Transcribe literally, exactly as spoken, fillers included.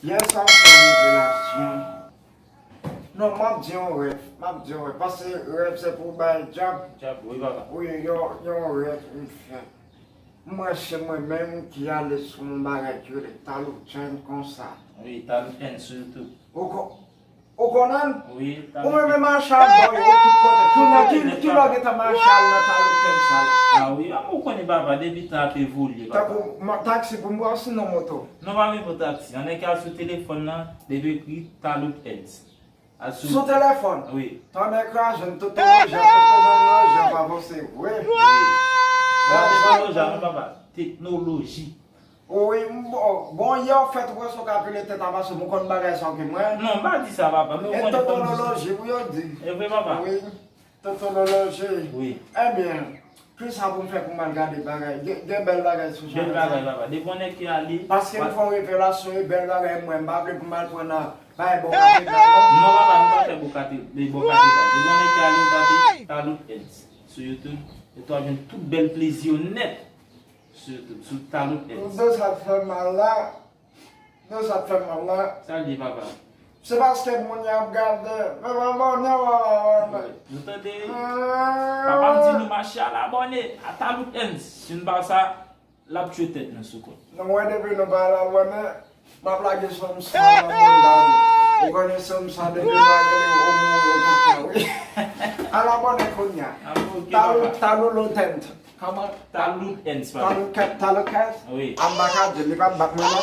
Yè swa m fè yon revelasyon. Non, m ap di yon rèv, m ap di yon rèv. Paske rèv se pou bay djab. Djab, wi, papa. Wi, yon, yon rèv m fè. M wè se mwen menm ki ale sou yon bagay ki rele Talou Chain konsa. Wi, Talou Chain sou YouTube. Ou ko-, ou konnen? Wi, Talou Chain. Ou menm menm mache al bò yo tout kote. Ki lè, ki, ki lè w gentan mache al nan Talou Chain sa la? A wi, a ou konnen papa, depi tan ap evolye, papa. Tankou ma-, taksi pou m pran, sinon moto. Non, pa menm pou taksi. Ann al sou telefòn nan, depi ekri Talou Chain. Al sou... Sou telefòn? Wi. Tonnè kraze m, Toto Lojan, Toto Lojan pa avanse vre. Wi. Nan teknoloji, non, papa. Teknoloji. Wi, m, bon, bon, yè w fèt, ou wè sa w ka pile tèt a pase, m konn bagay sa w ke mwen. Non, m pa di sa, papa, men ou konnen fò m di sa. Etnoloji pou yo di. E vre, papa? Wi. Totoloji. Wi. Ebyen, kisa pou m fè pou m al gade bagay? Gen, gen bèl bagay sou chanèl sa. Bèl bagay, papa. Depi yon nèg ki ale. Paske m fè yon revelasyon, e bèl bagay m wè. M pa vle pou m al pran nan bay bò katedral, non. Non, papa, nou pa fè bò kate-, de bò katedral. Depi yon nèg ki ale, ou tape Talou Ends sou YouTube, e w ap jwenn tout bèl plezi yo nèt sou YouTube, sou Talou Ends. Tout sa k fè mal la, Yo sa k fè m mal la. Sa l ye, papa? Se paske moun yo ap gade. Papa, abòne, papa, abòne. Wi. Nou tande. Ah. Papa m di nou mache al abòne a Talou Ends. Si n pa sa, l ap tchwe tèt nou sou kont. Nou wè depi nou pa al abòne, m ap lage sòm sa nan manda nou. Ou konnen sòm sa depi m lage li, ou mouri, ou kaka, wi. Al abòne kounye a. Ah, ok, papa. Talou, Talou Lotent. Kòman? Talou Ends, papa. Talou Ket, Talou Ket. Wi. A m pa ka di, li pa t bat mwen non.